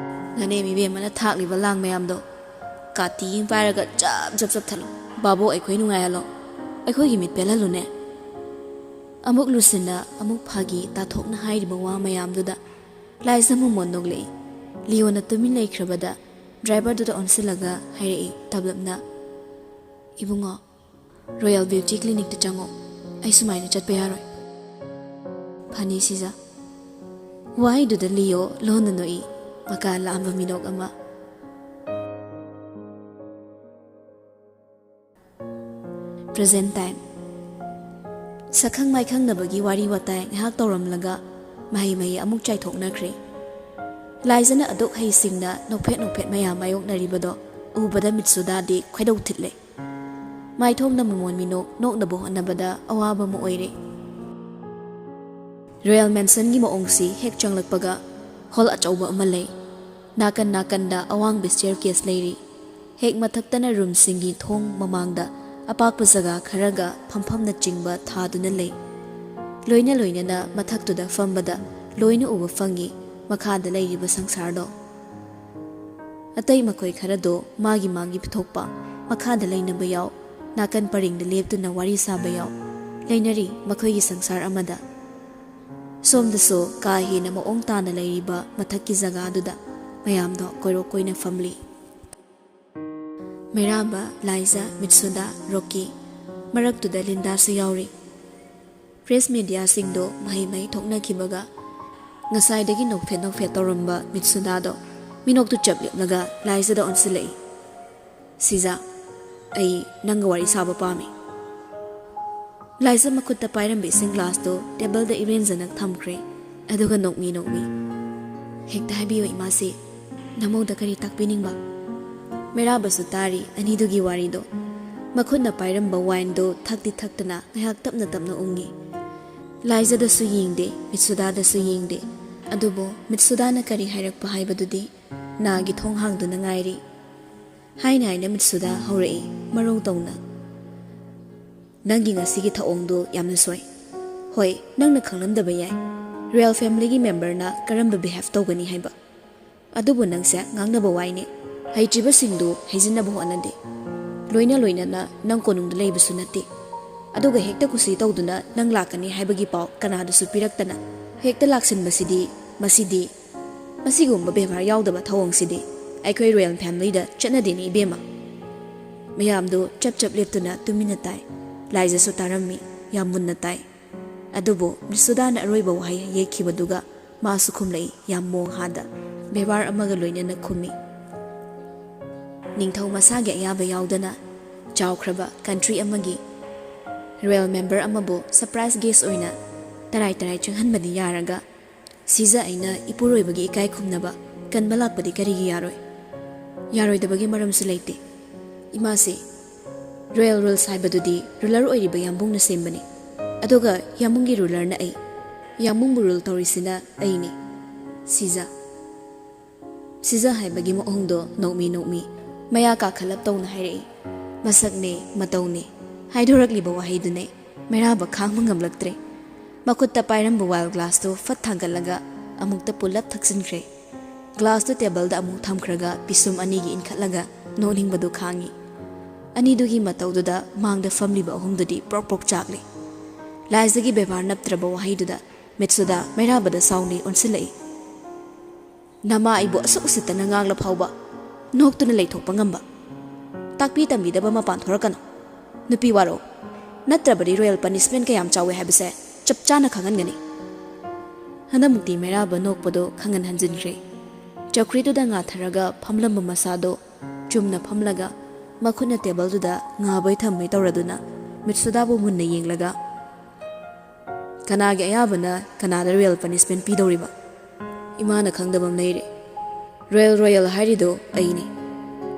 ꯅꯅꯦꯝ ꯏꯕꯦꯝꯃꯅ ꯊꯥꯛꯂꯤꯕ ꯂꯥꯡ ꯃꯌꯥꯝꯗꯣ ꯀꯥꯇꯤ ꯑꯃ ꯄꯥꯏꯔꯒ ꯖꯞ ꯖꯞ ꯆꯞꯊꯠꯂꯨ꯫ ꯕꯥꯕꯣꯛ ꯑꯩꯈꯣꯏ ꯅꯨꯡꯉꯥꯏꯍꯜꯂꯣ꯫ ꯑꯩꯈꯣꯏꯒꯤ ꯃꯤꯠ ꯄꯦꯜꯍꯜꯂꯨꯅꯦ꯫ ꯑꯃꯨꯛ ꯂꯨꯁꯤꯟꯅ ꯑꯃꯨꯛ ꯐꯥꯒꯤ ꯇꯥꯊꯣꯛꯅ ꯍꯥꯏꯔꯤꯕ ꯋꯥ ꯃꯌꯥꯝꯗꯨꯗ ꯂꯥꯏꯖ ꯃꯃꯣꯟ ꯅꯣꯛꯂꯛꯏ꯫ ꯂꯤꯌꯣꯅ ꯇꯨꯃꯤꯟ ꯂꯩꯈ꯭ꯔꯕꯗ ꯗ꯭ꯔꯥꯏꯚꯔꯗꯨꯗ ꯑꯣꯟꯁꯤꯜꯂꯒ ꯍꯥꯏꯔꯛꯏ ꯇꯞꯂꯞꯅ, "ꯏꯕꯨꯡꯉꯣ, ꯔꯣꯌꯦꯜ ꯕ꯭ꯌꯨꯇꯤ ꯀ꯭ꯂꯤꯅꯤꯛꯇ ꯆꯪꯉꯣ꯫ ꯑꯩ ꯁꯨꯃꯥꯏꯅ ꯆꯠꯄ ꯌꯥꯔꯣꯏ꯫" ꯐꯅꯤ ꯁꯤꯖ꯫ ꯋꯥꯍꯩꯗꯨꯗ ꯂꯤꯌꯣ ꯂꯣꯟꯅ ꯅꯣꯛꯏ꯫ ꯃꯀꯥ ꯂꯥꯝꯕ ꯃꯤꯅꯣꯛ ꯑꯃ꯫ Present time. ꯁꯛꯈꯪ ꯃꯥꯏꯈꯪꯅꯕꯒꯤ ꯋꯥꯔꯤ ꯋꯥꯇꯥꯏ ꯉꯥꯏꯍꯥꯛ ꯇꯧꯔꯝꯂꯒ ꯃꯍꯩ ꯃꯍꯩ ꯑꯃꯨꯛ ꯆꯥꯏꯊꯣꯛꯅꯈ꯭ꯔꯦ꯫ ꯂꯥꯏꯖꯅ ꯑꯗꯨꯛ ꯍꯩꯁꯤꯡꯅ ꯅꯣꯛꯐꯦꯠ ꯅꯣꯛꯐꯦꯠ ꯃꯌꯥꯝ ꯃꯥꯌꯣꯛꯅꯔꯤꯕꯗꯣ ꯎꯕꯗ ꯃꯤꯠꯁꯨꯗꯥꯗꯤ ꯈꯣꯏꯗꯧ ꯊꯤꯠꯂꯦ꯫ ꯃꯥꯏꯊꯣꯡꯗ ꯃꯃꯣꯟ ꯃꯤꯅꯣꯛ ꯅꯣꯛꯅꯕ ꯍꯣꯠꯅꯕꯗ ꯑꯋꯥꯕ ꯑꯃ ꯑꯣꯏꯔꯦ꯫ Royal Mansionꯒꯤ ꯃꯑꯣꯡꯁꯤ ꯍꯦꯛ ꯆꯪꯂꯛꯄꯒ ꯍꯣꯜ ꯑꯆꯧꯕ ꯑꯃ ꯂꯩ꯫ ꯅꯥꯀꯟ ꯅꯥꯀꯟꯗ ꯑꯋꯥꯡꯕ staircase ꯂꯩꯔꯤ꯫ ꯍꯦꯛ ꯃꯊꯛꯇꯅ ꯔꯨꯝꯁꯤꯡꯒꯤ ꯊꯣꯡ ꯃꯃꯥꯡꯗ ꯑꯄꯥꯛꯄ ꯖꯒꯥ ꯈꯔꯒ ꯐꯝꯐꯝꯅꯆꯤꯡꯕ ꯊꯥꯗꯨꯅ ꯂꯩ꯫ ꯂꯣꯏꯅ ꯂꯣꯏꯅꯅ ꯃꯊꯛꯇꯨꯗ ꯐꯝꯕꯗ ꯂꯣꯏꯅ ꯎꯕ ꯐꯪꯏ ꯃꯈꯥꯗ ꯂꯩꯔꯤꯕ ꯁꯪꯁꯥꯔꯗꯣ꯫ ꯑꯇꯩ ꯃꯈꯣꯏ ꯈꯔꯗꯣ ꯃꯥꯒꯤ ꯃꯥꯒꯤ ꯄꯤꯊꯣꯛꯄ, ꯃꯈꯥꯗ ꯂꯩꯅꯕ ꯌꯥꯎ, ꯅꯥꯀꯟ ꯄꯔꯦꯡꯗ ꯂꯦꯞꯇꯨꯅ ꯋꯥꯔꯤ ꯁꯥꯕ ꯌꯥꯎ, ꯂꯩꯅꯔꯤ ꯃꯈꯣꯏꯒꯤ ꯁꯪꯁꯥꯔ ꯑꯃꯗ꯫ ꯁꯣꯝꯗꯁꯨ ꯀꯥ ꯍꯦꯟꯅ ꯃꯑꯣꯡ ꯇꯥꯅ ꯂꯩꯔꯤꯕ ꯃꯊꯛꯀꯤ ꯖꯒꯥꯗꯨꯗ ꯃꯌꯥꯝꯗꯣ ꯀꯣꯏꯔꯣꯛ ꯀꯣꯏꯅ ꯐꯝꯂꯤ꯫ ꯃꯩꯔꯥꯕ, ꯂꯥꯏꯖ, ꯃꯤꯠꯁꯨꯗꯥ, ꯔꯣꯀꯤ, ꯃꯔꯛꯇꯨꯗ ꯂꯤꯟꯗꯥꯁꯨ ꯌꯥꯎꯔꯤ꯫ Press mediaꯁꯤꯡꯗꯣ ꯃꯍꯩ ꯃꯍꯩ ꯊꯣꯛꯅꯈꯤꯕꯒ ꯉꯁꯥꯏꯗꯒꯤ ꯅꯣꯛꯐꯦꯠ ꯅꯣꯛꯐꯦꯠ ꯇꯧꯔꯝꯕ ꯃꯤꯠꯁꯨꯗꯥꯗꯣ ꯃꯤꯅꯣꯛꯇꯨ ꯆꯞ ꯂꯦꯞꯂꯒ ꯂꯥꯏꯖꯗ ꯑꯣꯟꯁꯤꯜꯂꯛꯏ꯫ "ꯁꯤꯖꯥ, ꯑꯩ ꯅꯪꯒ ꯋꯥꯔꯤ ꯁꯥꯕ ꯄꯥꯝꯃꯤ꯫" ꯂꯥꯏꯖ ꯃꯈꯨꯠꯇ ꯄꯥꯏꯔꯝꯕ ꯏꯁꯤꯡ glassꯇꯨ tableꯗ ꯏꯔꯦꯟꯖꯅ ꯊꯝꯈ꯭ꯔꯦ꯫ ꯑꯗꯨꯒ ꯅꯣꯛꯃꯤ ꯅꯣꯛꯃꯤ, "ꯍꯦꯛꯇ ꯍꯥꯏꯕꯤꯌꯨ ꯏꯃꯥꯁꯤ, ꯅꯃꯧꯗ ꯀꯔꯤ ꯇꯥꯛꯄꯤꯅꯤꯡꯕ?" ꯃꯩꯔꯥꯕꯁꯨ ꯇꯥꯔꯤ ꯑꯅꯤꯗꯨꯒꯤ ꯋꯥꯔꯤꯗꯣ꯫ ꯃꯈꯨꯠꯅ ꯄꯥꯏꯔꯝꯕ wineꯗꯨ ꯊꯛꯇꯤ ꯊꯛꯇꯅ ꯉꯥꯏꯍꯥꯛ ꯇꯞꯅ ꯇꯞꯅ ꯎꯪꯉꯤ꯫ ꯂꯥꯏꯖꯗꯁꯨ ꯌꯦꯡꯗꯦ, ꯃꯤꯠꯁꯨꯗꯥꯗꯁꯨ ꯌꯦꯡꯗꯦ꯫ ꯑꯗꯨꯕꯨ ꯃꯤꯠꯁꯨꯗꯥꯅ ꯀꯔꯤ ꯍꯥꯏꯔꯛꯄ ꯍꯥꯏꯕꯗꯨꯗꯤ ꯅꯥꯒꯤ ꯊꯣꯡ ꯍꯥꯡꯗꯨꯅ ꯉꯥꯏꯔꯤ꯫ ꯍꯥꯏꯅ ꯍꯥꯏꯅ ꯃꯤꯠꯁꯨꯗꯥ ꯍꯧꯔꯛꯏ ꯃꯔꯧ ꯇꯧꯅ, "ꯅꯪꯒꯤ ꯉꯁꯤꯒꯤ ꯊꯧꯑꯣꯡꯗꯨ ꯌꯥꯝꯅ ꯁꯣꯏ꯫ ꯍꯣꯏ, ꯅꯪꯅ ꯈꯪꯂꯝꯗꯕ ꯌꯥꯏ, royal familyꯒꯤ memberꯅ ꯀꯔꯝꯕ behave ꯇꯧꯒꯅꯤ ꯍꯥꯏꯕ꯫ ꯑꯗꯨꯕꯨ ꯅꯪꯁꯦ ꯉꯥꯡꯅꯕ ꯋꯥꯏꯅꯦ꯫ ꯍꯩꯇ꯭ꯔꯤꯕꯁꯤꯡꯗꯨ ꯍꯩꯖꯤꯟꯅꯕ ꯍꯣꯠꯅꯗꯦ꯫ ꯂꯣꯏꯅ ꯂꯣꯏꯅꯅ ꯅꯪ ꯀꯣꯅꯨꯡꯗ ꯂꯩꯕꯁꯨ ꯅꯠꯇꯦ꯫ ꯑꯗꯨꯒ ꯍꯦꯛꯇ ꯀꯨꯁꯤ ꯇꯧꯗꯨꯅ ꯅꯪ ꯂꯥꯛꯀꯅꯤ ꯍꯥꯏꯕꯒꯤ ꯄꯥꯎ ꯀꯅꯥꯗꯁꯨ ꯄꯤꯔꯛꯇꯅ ꯍꯦꯛꯇ ꯂꯥꯛꯁꯤꯟꯕꯁꯤꯗꯤ, ꯃꯁꯤꯗꯤ, ꯃꯁꯤꯒꯨꯝꯕ ꯕꯦꯕꯥꯔ ꯌꯥꯎꯗꯕ ꯊꯧꯑꯣꯡꯁꯤꯗꯤ ꯑꯩꯈꯣꯏ royal familyꯗ ꯆꯠꯅꯗꯦꯅꯦ ꯏꯕꯦꯝꯃ꯫" ꯃꯌꯥꯝꯗꯨ ꯆꯞ ꯆꯞ ꯂꯦꯞꯇꯨꯅ ꯇꯨꯃꯤꯟꯅ ꯇꯥꯏ꯫ ꯂꯥꯏꯖꯁꯨ ꯇꯥꯔꯝꯃꯤ, ꯌꯥꯝ ꯃꯨꯟꯅ ꯇꯥꯏ꯫ ꯑꯗꯨꯕꯨ ꯃꯤꯠꯁꯨꯗꯥꯅ ꯑꯔꯣꯏꯕ ꯋꯥꯍꯩ ꯌꯦꯛꯈꯤꯕꯗꯨꯒ ꯃꯥꯁꯨ ꯈꯨꯝꯂꯛꯏ, ꯌꯥꯝ ꯃꯣꯡ ꯍꯥꯗ, ꯕꯦꯕꯥꯔ ꯑꯃꯒ ꯂꯣꯏꯅꯅ ꯈꯨꯝꯃꯤ꯫ ꯅꯤꯡꯊꯧ ꯃꯁꯥꯒꯤ ꯑꯌꯥꯕ ꯌꯥꯎꯗꯅ ꯆꯥꯎꯈ꯭ꯔꯕ ꯀꯟꯇ꯭ꯔꯤ ꯑꯃꯒꯤ ꯔꯣꯌꯦꯜ ꯃꯦꯝꯕꯔ ꯑꯃꯕꯨ ꯁꯔꯄ꯭ꯔꯥꯏꯖ ꯒꯦꯁ ꯑꯣꯏꯅ ꯇꯔꯥꯏ ꯇꯔꯥꯏ ꯆꯪꯍꯟꯕꯗꯤ ꯌꯥꯔꯒ, ꯁꯤꯖ ꯑꯩꯅ ꯏꯄꯨꯔꯣꯏꯕꯒꯤ ꯏꯀꯥꯏ ꯈꯨꯝꯅꯕ ꯀꯟꯕ ꯂꯥꯛꯄꯗꯤ ꯀꯔꯤꯒꯤ ꯌꯥꯔꯣꯏ? ꯌꯥꯔꯣꯏꯗꯕꯒꯤ ꯃꯔꯝꯁꯨ ꯂꯩꯇꯦ꯫ ꯏꯃꯥꯁꯤ, ꯔꯣꯌꯦꯜ ꯔꯨꯜꯁ ꯍꯥꯏꯕꯗꯨꯗꯤ ꯔꯨꯂꯔ ꯑꯣꯏꯔꯤꯕ ꯌꯥꯝꯕꯨꯡꯅ ꯁꯦꯝꯕꯅꯤ꯫ ꯑꯗꯨꯒ ꯌꯥꯝꯕꯨꯡꯒꯤ ꯔꯨꯂꯔꯅ ꯑꯩ꯫ ꯌꯥꯝꯕꯨꯡꯕꯨ ꯔꯨꯜ ꯇꯧꯔꯤꯁꯤꯅ ꯑꯩꯅꯤ꯫ ꯁꯤꯖ꯫ ꯁꯤꯖ ꯍꯥꯏꯕꯒꯤ ꯃꯑꯣꯡꯗꯣ ꯅꯣꯛꯃꯤ ꯅꯣꯛꯃꯤ ꯃꯌꯥ ꯀꯥꯈꯠꯂꯞ ꯇꯧꯅ ꯍꯥꯏꯔꯛꯏ꯫ ꯃꯁꯛꯅꯦ, ꯃꯇꯧꯅꯦ, ꯍꯥꯏꯗꯣꯔꯛꯂꯤꯕ ꯋꯥꯍꯩꯗꯨꯅꯦ ꯃꯩꯔꯥꯕ ꯈꯥꯡꯕ ꯉꯝꯂꯛꯇ꯭ꯔꯦ꯫ ꯃꯈꯨꯠꯇ ꯄꯥꯏꯔꯝꯕ ꯋꯥꯏꯜ ꯒ꯭ꯂꯥꯁꯇꯨ ꯐꯠ ꯊꯥꯡꯒꯠꯂꯒ ꯑꯃꯨꯛꯇ ꯄꯨꯂꯞ ꯊꯛꯆꯤꯟꯈ꯭ꯔꯦ꯫ ꯒ꯭ꯂꯥꯁꯇꯨ ꯇꯦꯕꯜꯗ ꯑꯃꯨꯛ ꯊꯝꯈ꯭ꯔꯒ ꯄꯤꯁꯨꯝ ꯑꯅꯤꯒꯤ ꯏꯟꯈꯠꯂꯒ ꯅꯣꯛꯅꯤꯡꯕꯗꯨ ꯈꯥꯡꯉꯤ꯫ ꯑꯅꯤꯗꯨꯒꯤ ꯃꯇꯧꯗꯨꯗ ꯃꯥꯡꯗ ꯐꯝꯂꯤꯕ ꯑꯍꯨꯝꯗꯨꯗꯤ ꯄ꯭ꯔꯣꯛ ꯄ꯭ꯔꯣꯛ ꯆꯥꯛꯂꯤ꯫ ꯂꯥꯏꯖꯒꯤ ꯕꯦꯕꯥꯔ ꯅꯞꯇ꯭ꯔꯕ ꯋꯥꯍꯩꯗꯨꯗ ꯃꯤꯠꯁꯨꯗ ꯃꯩꯔꯥꯕꯗ ꯁꯥꯎꯅ ꯑꯣꯟꯁꯤꯜꯂꯛꯏ꯫ ꯅꯃꯥ ꯑꯩꯕꯨ ꯑꯁꯨꯛ ꯎꯁꯤꯠꯇꯅ ꯉꯥꯡꯂ ꯐꯥꯎꯕ ꯅꯣꯛꯇꯨꯅ ꯂꯩꯊꯣꯛꯄ ꯉꯝꯕ? ꯇꯥꯛꯄꯤ ꯇꯝꯕꯤꯗꯕ ꯃꯄꯥꯟ ꯊꯣꯔꯛꯀꯅꯨ꯫ ꯅꯨꯄꯤ ꯋꯥꯔꯣ꯫ ꯅꯠꯇ꯭ꯔꯕꯗꯤ ꯔꯣꯌꯦꯜ ꯄꯅꯤꯁꯃꯦꯟ ꯀꯌꯥꯝ ꯆꯥꯎꯏ ꯍꯥꯏꯕꯁꯦ ꯆꯞ ꯆꯥꯅ ꯈꯪꯍꯟꯒꯅꯤ꯫ ꯍꯟꯗꯛꯃꯨꯛꯇꯤ ꯃꯩꯔꯥꯕ ꯅꯣꯛꯄꯗꯣ ꯈꯪꯍꯟ ꯍꯟꯖꯤꯟꯈ꯭ꯔꯦ꯫ ꯆꯧꯀ꯭ꯔꯤꯗꯨꯗ ꯉꯥꯊꯔꯒ ꯐꯝꯂꯝꯕ ꯃꯁꯥꯗꯣ ꯆꯨꯝꯅ ꯐꯝꯂꯒ ꯃꯈꯨꯠꯅ ꯇꯦꯕꯜꯗꯨꯗ ꯉꯥꯕꯩ ꯊꯝꯕꯩ ꯇꯧꯔꯗꯨꯅ ꯃꯤꯠꯁꯨꯗꯥꯕꯨ ꯃꯨꯟꯅ ꯌꯦꯡꯂꯒ, "ꯀꯅꯥꯒꯤ ꯑꯌꯥꯕꯅ ꯀꯅꯥꯗ ꯔꯣꯌꯦꯜ ꯄꯅꯤꯁꯃꯦꯟ ꯄꯤꯗꯧꯔꯤꯕ? ꯏꯃꯥꯅ ꯈꯪꯗꯕ ꯑꯃ ꯂꯩꯔꯦ꯫ ꯔꯣꯌꯦꯜ, ꯔꯣꯌꯦꯜ ꯍꯥꯏꯔꯤꯗꯣ ꯑꯩꯅꯤ꯫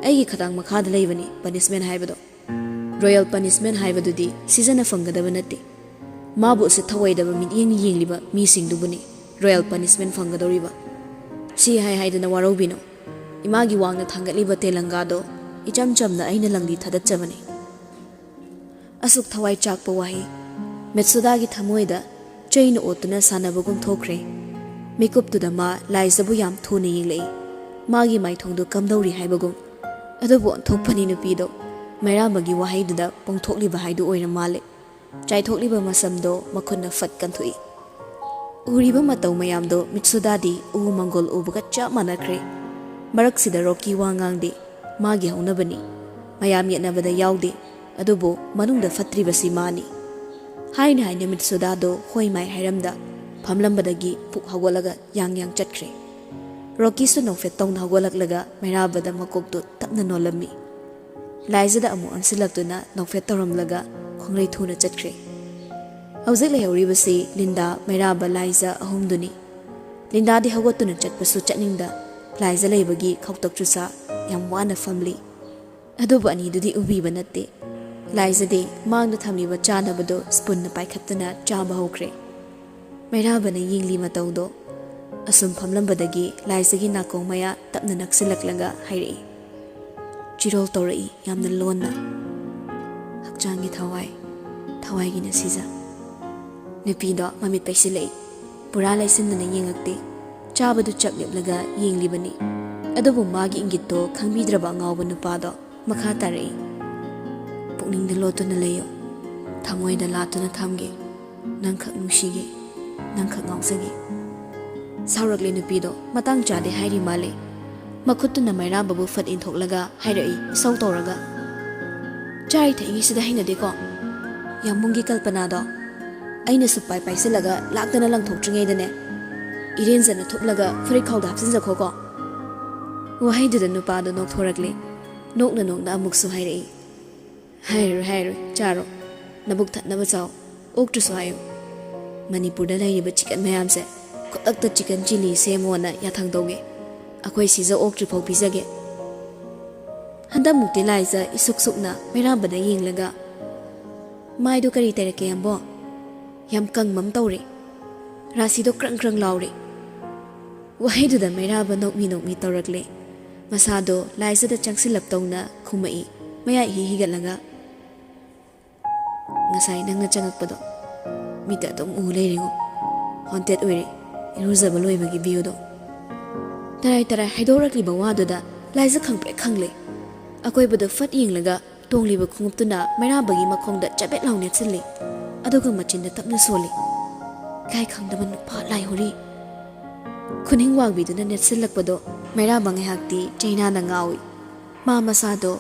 ꯑꯩꯒꯤ ꯈꯗꯥꯡ ꯃꯈꯥꯗ ꯂꯩꯕꯅꯤ ꯄꯅꯤꯁꯃꯦꯟ ꯍꯥꯏꯕꯗꯣ꯫ ꯔꯣꯌꯦꯜ ꯄꯅꯤꯁꯃꯦꯟ ꯍꯥꯏꯕꯗꯨꯗꯤ ꯁꯤꯖꯅ ꯐꯪꯒꯗꯕ ꯅꯠꯇꯦ꯫ ꯃꯥꯕꯨ ꯎꯁꯤꯠ ꯊꯑꯣꯏꯗꯕ ꯃꯤꯠꯌꯦꯡꯅ ꯌꯦꯡꯂꯤꯕ ꯃꯤꯁꯤꯡꯗꯨꯕꯨꯅꯤ ꯔꯣꯌꯦꯜ ꯄꯅꯤꯁꯃꯦꯟ ꯐꯪꯒꯗꯧꯔꯤꯕ"꯫ ꯁꯤ ꯍꯥꯏ ꯍꯥꯏꯗꯅ ꯋꯥꯔꯧꯕꯤꯅꯨ꯫ ꯏꯃꯥꯒꯤ ꯋꯥꯡꯅ ꯊꯥꯡꯒꯠꯂꯤꯕ ꯇꯦꯂꯪꯒꯥꯗꯣ ꯏꯆꯝ ꯆꯝꯅ ꯑꯩꯅ ꯂꯪꯂꯤ ꯊꯥꯗꯠꯆꯕꯅꯤ꯫ ꯑꯁꯨꯛ ꯊꯋꯥꯏ ꯆꯥꯛꯄ ꯋꯥꯍꯩ꯫ ꯃꯤꯠꯁꯨꯗꯥꯒꯤ ꯊꯃꯣꯏꯗ ꯆꯩꯅ ꯑꯣꯠꯇꯨꯅ ꯁꯥꯟꯅꯕꯒꯨꯝ ꯊꯣꯛꯈ꯭ꯔꯦ꯫ ꯃꯤꯀꯨꯞꯇꯨꯗ ꯃꯥ ꯂꯥꯏꯖꯕꯨ ꯌꯥꯝ ꯊꯨꯅ ꯌꯦꯡꯂꯛꯏ꯫ ꯃꯥꯒꯤ ꯃꯥꯏꯊꯣꯡꯗꯨ ꯀꯝꯗꯧꯔꯤ ꯍꯥꯏꯕꯒꯨꯝ꯫ ꯑꯗꯨꯕꯨ ꯑꯣꯟꯊꯣꯛꯄꯅꯤ ꯅꯨꯄꯤꯗꯣ꯫ ꯃꯩꯔꯥꯕꯒꯤ ꯋꯥꯍꯩꯗꯨꯗ ꯄꯣꯡꯊꯣꯛꯂꯤꯕ ꯍꯥꯏꯗꯨ ꯑꯣꯏꯔ ꯃꯥꯜꯂꯦ꯫ ꯆꯥꯏꯊꯣꯛꯂꯤꯕ ꯃꯁꯝꯗꯣ ꯃꯈꯨꯠꯅ ꯐꯠ ꯀꯟꯊꯣꯛꯏ꯫ ꯎꯔꯤꯕ ꯃꯇꯧ ꯃꯌꯥꯝꯗꯣ ꯃꯤꯠꯁꯨꯗꯥꯗꯤ ꯎ ꯃꯪꯒꯣꯜ ꯎꯕꯒ ꯆꯞ ꯃꯥꯟꯅꯈ꯭ꯔꯦ꯫ ꯃꯔꯛꯁꯤꯗ ꯔꯣꯀꯤ ꯋꯥ ꯉꯥꯡꯗꯦ꯫ ꯃꯥꯒꯤ ꯍꯧꯅꯕꯅꯤ꯫ ꯃꯌꯥꯝ ꯌꯦꯠꯅꯕꯗ ꯌꯥꯎꯗꯦ꯫ ꯑꯗꯨꯕꯨ ꯃꯅꯨꯡꯗ ꯐꯠꯇ꯭ꯔꯤꯕꯁꯤ ꯃꯥꯅꯤ꯫ ꯍꯥꯏꯅ ꯍꯥꯏꯅ ꯃꯤꯠꯁꯨꯗꯥꯗꯣ ꯍꯣꯏ ꯃꯥꯏ ꯍꯥꯏꯔꯝꯗ ꯐꯝꯂꯝꯕꯗꯒꯤ ꯄꯨꯛ ꯍꯧꯒꯠꯂꯒ ꯌꯥꯡ ꯌꯥꯡ ꯆꯠꯈ꯭ꯔꯦ꯫ ꯔꯣꯀꯤꯁꯨ ꯅꯣꯛꯐꯦꯠ ꯇꯧꯅ ꯍꯧꯒꯠꯂꯛꯂꯒ ꯃꯩꯔꯥꯕꯗ ꯃꯀꯣꯛꯇꯨ ꯇꯞꯅ ꯅꯣꯜꯂꯝꯃꯤ꯫ ꯂꯥꯏꯖꯗ ꯑꯃꯨꯛ ꯑꯣꯟꯁꯤꯜꯂꯛꯇꯨꯅ ꯅꯣꯛꯐꯦꯠ ꯇꯧꯔꯝꯂꯒ ꯈꯣꯡꯂꯩ ꯊꯨꯅ ꯆꯠꯈ꯭ꯔꯦ꯫ ꯍꯧꯖꯤꯛ ꯂꯩꯍꯧꯔꯤꯕꯁꯤ ꯂꯤꯟꯗꯥ, ꯃꯩꯔꯥꯕ, ꯂꯥꯏꯖ ꯑꯍꯨꯝꯗꯨꯅꯤ꯫ ꯂꯤꯟꯗꯥꯗꯤ ꯍꯧꯒꯠꯇꯨꯅ ꯆꯠꯄꯁꯨ ꯆꯠꯅꯤꯡꯗ ꯂꯥꯏꯖ ꯂꯩꯕꯒꯤ ꯈꯧꯇꯛ ꯆꯨꯁꯥ ꯌꯥꯝ ꯋꯥꯅ ꯐꯝꯂꯤ꯫ ꯑꯗꯨꯕꯨ ꯑꯅꯤꯗꯨꯗꯤ ꯎꯕꯤꯕ ꯅꯠꯇꯦ꯫ ꯂꯥꯏꯖꯗꯤ ꯃꯥꯡꯗ ꯊꯝꯂꯤꯕ ꯆꯥꯅꯕꯗꯨ ꯁ꯭ꯄꯨꯟꯅ ꯄꯥꯏꯈꯠꯇꯨꯅ ꯆꯥꯕ ꯍꯧꯈ꯭ꯔꯦ꯫ ꯃꯩꯔꯥꯕꯅ ꯌꯦꯡꯂꯤ ꯃꯇꯧꯗꯣ꯫ ꯑꯁꯨꯝ ꯐꯝꯂꯝꯕꯗꯒꯤ ꯂꯥꯏꯖꯒꯤ ꯅꯥꯀꯣꯡ ꯃꯌꯥ ꯇꯞꯅ ꯅꯛꯁꯤꯜꯂꯛꯂꯒ ꯍꯥꯏꯔꯛꯏ, ꯆꯤꯔꯣꯜ ꯇꯧꯔꯛꯏ ꯌꯥꯝꯅ ꯂꯣꯟꯅ꯫ ꯍꯛꯆꯥꯡꯒꯤ ꯊꯋꯥꯏ, ꯊꯋꯥꯏꯒꯤꯅ ꯁꯤꯖ꯫ ꯅꯨꯄꯤꯗꯣ ꯃꯃꯤꯠ ꯄꯩꯁꯤꯜꯂꯛꯏ꯫ ꯄꯨꯔꯥ ꯂꯩꯁꯤꯟꯗꯅ ꯌꯦꯡꯉꯛꯇꯦ꯫ ꯆꯥꯕꯗꯨ ꯆꯞ ꯂꯦꯞꯂꯒ ꯌꯦꯡꯂꯤꯕꯅꯤ꯫ ꯑꯗꯨꯕꯨ ꯃꯥꯒꯤ ꯏꯪꯒꯤꯠꯇꯣ ꯈꯪꯕꯤꯗ꯭ꯔꯕ ꯑꯉꯥꯎꯕ ꯅꯨꯄꯥꯗꯣ ꯃꯈꯥ ꯇꯥꯔꯛꯏ, ꯄꯨꯛꯅꯤꯡꯗ ꯂꯣꯠꯇꯨꯅ ꯂꯩꯌꯨ, ꯊꯃꯣꯏꯗ ꯂꯥꯠꯇꯨꯅ ꯊꯝꯒꯦ꯫ ꯅꯪꯈꯛ ꯅꯨꯡꯁꯤꯒꯦ, ꯅꯪꯈꯛ ꯉꯥꯎꯖꯒꯦ꯫ ꯁꯥꯎꯔꯛꯂꯦ ꯅꯨꯄꯤꯗꯣ, ꯃꯇꯥꯡ ꯆꯥꯗꯦ ꯍꯥꯏꯔꯤ ꯃꯥꯜꯂꯦ꯫ ꯃꯈꯨꯠꯇꯨꯅ ꯃꯩꯔꯥꯕꯕꯨ ꯐꯠ ꯏꯟꯊꯣꯛꯂꯒ ꯍꯥꯏꯔꯛꯏ ꯏꯁꯧ ꯇꯧꯔꯒ, ꯆꯥꯔꯤ ꯊꯛꯏꯉꯩꯁꯤꯗ ꯍꯩꯅꯗꯦꯀꯣ꯫ ꯌꯥꯝꯕꯨꯡꯒꯤ ꯀꯜꯄꯅꯥꯗꯣ ꯑꯩꯅ ꯁꯨꯛꯄꯥꯏ ꯄꯥꯏꯁꯤꯜꯂꯒ ꯂꯥꯛꯇꯅ ꯂꯪꯊꯣꯛꯇ꯭ꯔꯤꯉꯩꯗꯅꯦ, ꯏꯔꯦꯟꯖꯅ ꯊꯨꯞꯂꯒ ꯐꯨꯔꯤꯠ ꯈꯥꯎꯗ ꯍꯥꯞꯆꯤꯟꯖꯈꯣꯀꯣ꯫ ꯋꯥꯍꯩꯗꯨꯗ ꯅꯨꯄꯥꯗꯣ ꯅꯣꯛꯊꯣꯔꯛꯂꯦ꯫ ꯅꯣꯛꯅ ꯅꯣꯛꯅ ꯑꯃꯨꯛꯁꯨ ꯍꯥꯏꯔꯛꯏ, ꯍꯥꯏꯔꯣꯏ, ꯍꯥꯏꯔꯣꯏ, ꯆꯥꯔꯣ꯫ ꯅꯕꯨꯛ ꯊꯟꯅꯕ ꯆꯥꯎ꯫ ꯑꯣꯛꯇ꯭ꯔꯁꯨ ꯍꯥꯏꯌꯨ꯫ ꯃꯅꯤꯄꯨꯔꯗ ꯂꯩꯔꯤꯕ ꯆꯤꯀꯟ ꯃꯌꯥꯝꯁꯦ ꯈꯨꯗꯛꯇ ꯆꯤꯀꯟ ꯆꯤꯂꯤ ꯁꯦꯝꯃꯣꯅ ꯌꯥꯊꯪ ꯇꯧꯒꯦ꯫ ꯑꯩꯈꯣꯏ ꯁꯤꯖ ꯑꯣꯛꯇ꯭ꯔꯤꯐꯥꯎ ꯄꯤꯖꯒꯦ꯫ ꯍꯟꯗꯛꯃꯨꯛꯇꯤ ꯂꯥꯏꯖ ꯏꯁꯨꯛ ꯁꯨꯛꯅ ꯃꯩꯔꯥꯕꯗ ꯌꯦꯡꯂꯒ, ꯃꯥꯏꯗꯣ ꯀꯔꯤ ꯇꯩꯔꯛꯀꯦ ꯌꯥꯝꯕꯣ? ꯌꯥꯝ ꯀꯪꯕ ꯑꯃ ꯇꯧꯔꯦ꯫ ꯔꯥꯁꯤꯗꯣ ꯀ꯭ꯔꯪ ꯀ꯭ꯔꯪ ꯂꯥꯎꯔꯦ꯫ ꯋꯥꯍꯩꯗꯨꯗ ꯃꯩꯔꯥꯕ ꯅꯣꯛꯃꯤ ꯅꯣꯛꯃꯤ ꯇꯧꯔꯛꯂꯦ꯫ ꯃꯁꯥꯗꯣ ꯂꯥꯏꯖꯗ ꯆꯪꯁꯤꯜꯂꯞ ꯇꯧꯅ ꯈꯨꯝꯃꯛꯏ, ꯃꯌꯥ ꯏꯍꯤ ꯍꯤꯒꯠꯂꯒ꯫ ꯉꯁꯥꯏ ꯅꯪꯅ ꯆꯪꯉꯛꯄꯗꯣ ꯃꯤꯠꯇ ꯑꯗꯨꯝ ꯎ ꯂꯩꯔꯦꯉꯣ꯫ Haunted ꯑꯣꯏꯔꯦ, ꯏꯔꯨꯖꯕ ꯂꯣꯏꯕꯒꯤ viewꯗꯣ꯫ ꯇꯔꯥꯏ ꯇꯔꯥꯏ ꯍꯥꯏꯗꯣꯔꯛꯂꯤꯕ ꯋꯥꯗꯨꯗ ꯂꯥꯏꯖ ꯈꯪꯄ꯭ꯔꯦꯛ ꯈꯪꯂꯦ꯫ ꯑꯀꯣꯏꯕꯗ ꯐꯠ ꯌꯦꯡꯂꯒ ꯇꯣꯡꯂꯤꯕ ꯈꯣꯡꯎꯞꯇꯨꯅ ꯃꯩꯔꯥꯕꯒꯤ ꯃꯈꯣꯡꯗ ꯆꯕꯦꯠ ꯂꯥꯎ ꯅꯦꯠꯁꯤꯜꯂꯤ꯫ ꯑꯗꯨꯒ ꯃꯆꯤꯟꯗ ꯇꯞꯅ ꯁꯣꯜꯂꯤ, ꯏꯀꯥꯏ ꯈꯪꯗꯕ ꯅꯨꯄꯥ ꯂꯥꯏꯍꯣꯔꯤ꯫ ꯈꯨꯅꯤꯡ ꯋꯥꯡꯕꯤꯗꯨꯅ ꯅꯦꯠꯁꯤꯜꯂꯛꯄꯗꯣ ꯃꯩꯔꯥꯕ ꯉꯥꯏꯍꯥꯛꯇꯤ ꯆꯩꯅꯥꯅ ꯉꯥꯎꯏ꯫ ꯃꯥ ꯃꯁꯥꯗꯣ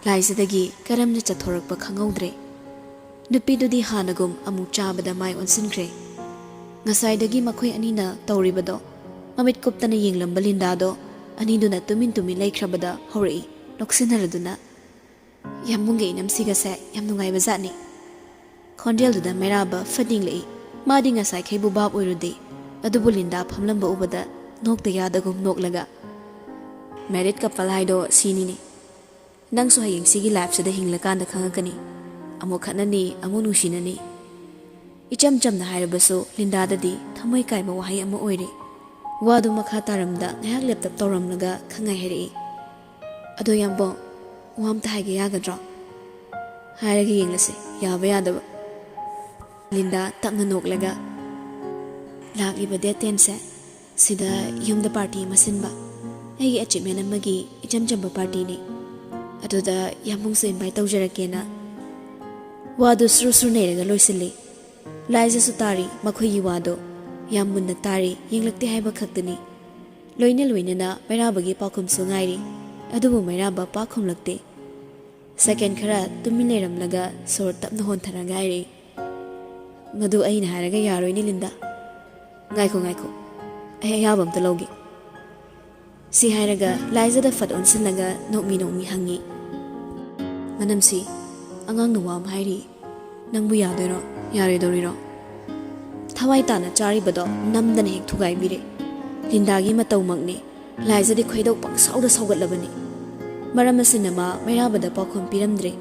ꯂꯥꯏꯖꯗꯒꯤ ꯀꯔꯝꯅ ꯆꯠꯊꯣꯔꯛꯄ ꯈꯪꯍꯧꯗ꯭ꯔꯦ꯫ ꯅꯨꯄꯤꯗꯨꯗꯤ ꯍꯥꯟꯅꯒꯨꯝ ꯑꯃꯨꯛ ꯆꯥꯕꯗ ꯃꯥꯏ ꯑꯣꯟꯁꯤꯟꯈ꯭ꯔꯦ꯫ ꯉꯁꯥꯏꯗꯒꯤ ꯃꯈꯣꯏ ꯑꯅꯤꯅ ꯇꯧꯔꯤꯕꯗꯣ ꯃꯃꯤꯠ ꯀꯨꯞꯇꯅ ꯌꯦꯡꯂꯝꯕ ꯂꯤꯟꯗꯥꯗꯣ ꯑꯅꯤꯗꯨꯅ ꯇꯨꯃꯤꯟ ꯇꯨꯃꯤꯟ ꯂꯩꯈ꯭ꯔꯕꯗ ꯍꯧꯔꯛꯏ, ꯅꯣꯛꯁꯤꯟꯅꯔꯗꯨꯅ꯫ "ꯌꯥꯝꯕꯨꯡꯒꯤ ꯏꯅꯝꯁꯤꯒꯁꯦ ꯌꯥꯝ ꯅꯨꯡꯉꯥꯏꯕ ꯖꯥꯠꯅꯤ꯫" ꯈꯣꯟꯖꯦꯜꯗꯨꯗ ꯃꯩꯔꯥꯕ ꯐꯠ ꯌꯦꯡꯂꯛꯏ꯫ ꯃꯥꯗꯤ ꯉꯁꯥꯏꯈꯩꯕꯨ ꯚꯥꯞ ꯑꯣꯏꯔꯨꯗꯦ꯫ ꯑꯗꯨꯕꯨ ꯂꯤꯟꯗꯥ ꯐꯝꯂꯝꯕ ꯎꯕꯗ ꯅꯣꯛꯇ ꯌꯥꯗꯒꯨꯝ ꯅꯣꯛꯂꯒ, "Married couple ꯍꯥꯏꯗꯣ ꯁꯤꯅꯤꯅꯦ꯫ ꯅꯪꯁꯨ ꯍꯌꯦꯡ ꯁꯤꯒꯤ ꯂꯥꯏꯐꯁꯤꯗ ꯍꯤꯡꯂꯀꯥꯟꯗ ꯈꯪꯉꯛꯀꯅꯤ꯫ ꯑꯃꯨꯛ ꯈꯠꯅꯅꯤ, ꯑꯃꯨꯛ ꯅꯨꯡꯁꯤꯅꯅꯤ꯫" ꯏꯆꯝ ꯆꯝꯅ ꯍꯥꯏꯔꯕꯁꯨ ꯂꯤꯟꯗꯥꯗꯗꯤ ꯊꯃꯣꯏ ꯀꯥꯏꯕ ꯋꯥꯍꯩ ꯑꯃ ꯑꯣꯏꯔꯦ꯫ ꯋꯥꯗꯨ ꯃꯈꯥ ꯇꯥꯔꯝꯗ ꯉꯥꯏꯍꯥꯛ ꯂꯦꯞꯇꯞ ꯇꯧꯔꯝꯂꯒ ꯈꯪꯉꯥꯏ ꯍꯥꯏꯔꯛꯏ, "ꯑꯗꯣ ꯌꯥꯝꯕꯣ, ꯋꯥ ꯑꯝꯇ ꯍꯥꯏꯒꯦ, ꯌꯥꯒꯗ꯭ꯔꯣ?" "ꯍꯥꯏꯔꯒ ꯌꯦꯡꯂꯁꯤ, ꯌꯥꯕ ꯌꯥꯗꯕ꯫" ꯂꯤꯟꯗꯥ ꯇꯞꯅ ꯅꯣꯛꯂꯒ, "ꯂꯥꯛꯂꯤꯕ date ten ꯁꯦ ꯁꯤꯗ ꯌꯨꯝꯗ party ꯑꯃ ꯁꯤꯟꯕ, ꯑꯩꯒꯤ achievement ꯑꯃꯒꯤ ꯏꯆꯝ ꯆꯝꯕ party ꯅꯤ꯫ ꯑꯗꯨꯗ ꯌꯥꯝꯕꯨꯡꯁꯨ invite ꯇꯧꯖꯔꯛꯀꯦꯅ꯫" ꯋꯥꯗꯨ ꯁꯨꯔꯨ ꯁꯨꯔꯨ ꯅꯩꯔꯒ ꯂꯣꯏꯁꯤꯜꯂꯤ꯫ ꯂꯥꯏꯖꯁꯨ ꯇꯥꯔꯤ ꯃꯈꯣꯏꯒꯤ ꯋꯥꯗꯣ, ꯌꯥꯝ ꯃꯨꯟꯅ ꯇꯥꯔꯤ, ꯌꯦꯡꯂꯛꯇꯦ ꯍꯥꯏꯕ ꯈꯛꯇꯅꯤ꯫ ꯂꯣꯏꯅ ꯂꯣꯏꯅꯅ ꯃꯩꯔꯥꯕꯒꯤ ꯄꯥꯎꯈꯨꯝꯁꯨ ꯉꯥꯏꯔꯤ꯫ ꯑꯗꯨꯕꯨ ꯃꯩꯔꯥꯕ ꯄꯥꯛ ꯈꯨꯝꯂꯛꯇꯦ꯫ Second ꯈꯔ ꯇꯨꯃꯤꯟ ꯂꯩꯔꯝꯂꯒ ꯁꯣꯔ ꯇꯞꯅ ꯍꯣꯟꯊꯔꯒ ꯍꯥꯏꯔꯛꯏ, "ꯃꯗꯨ ꯑꯩꯅ ꯍꯥꯏꯔꯒ ꯌꯥꯔꯣꯏꯅꯦ ꯂꯤꯟꯗꯥ꯫ ꯉꯥꯏꯈꯣ, ꯉꯥꯏꯈꯣ, ꯑꯩ ꯑꯌꯥꯕ ꯑꯝꯇ ꯂꯧꯒꯦ꯫" ꯁꯤ ꯍꯥꯏꯔꯒ ꯂꯥꯏꯖꯗ ꯐꯠ ꯑꯣꯟꯁꯤꯜꯂꯒ ꯅꯣꯛꯃꯤ ꯅꯣꯛꯃꯤ ꯍꯪꯉꯤ, "ꯃꯅꯝꯁꯤ, ꯑꯉꯥꯡꯅ ꯋꯥ ꯑꯃ ꯍꯥꯏꯔꯤ, ꯅꯪꯕꯨ ꯌꯥꯗꯣꯏꯔꯣ, ꯌꯥꯔꯣꯏꯗꯧꯔꯤꯔꯣ?" ꯊꯋꯥꯏ ꯇꯥꯅ ꯆꯥꯔꯤꯕꯗꯣ ꯅꯝꯗꯅ ꯍꯦꯛ ꯊꯨꯒꯥꯏꯕꯤꯔꯦ꯫ ꯂꯤꯟꯗꯥꯒꯤ ꯃꯇꯧꯃꯛꯅꯤ꯫ ꯂꯥꯏꯖꯗꯤ ꯈꯣꯏꯗꯧ ꯄꯪꯁꯥꯎꯗ ꯁꯥꯎꯒꯠꯂꯕꯅꯤ꯫ ꯃꯔꯝ ꯑꯁꯤꯅ ꯃꯥ ꯃꯩꯔꯥꯕꯗ ꯄꯥꯎꯈꯨꯝ ꯄꯤꯔꯝꯗ꯭ꯔꯦ꯫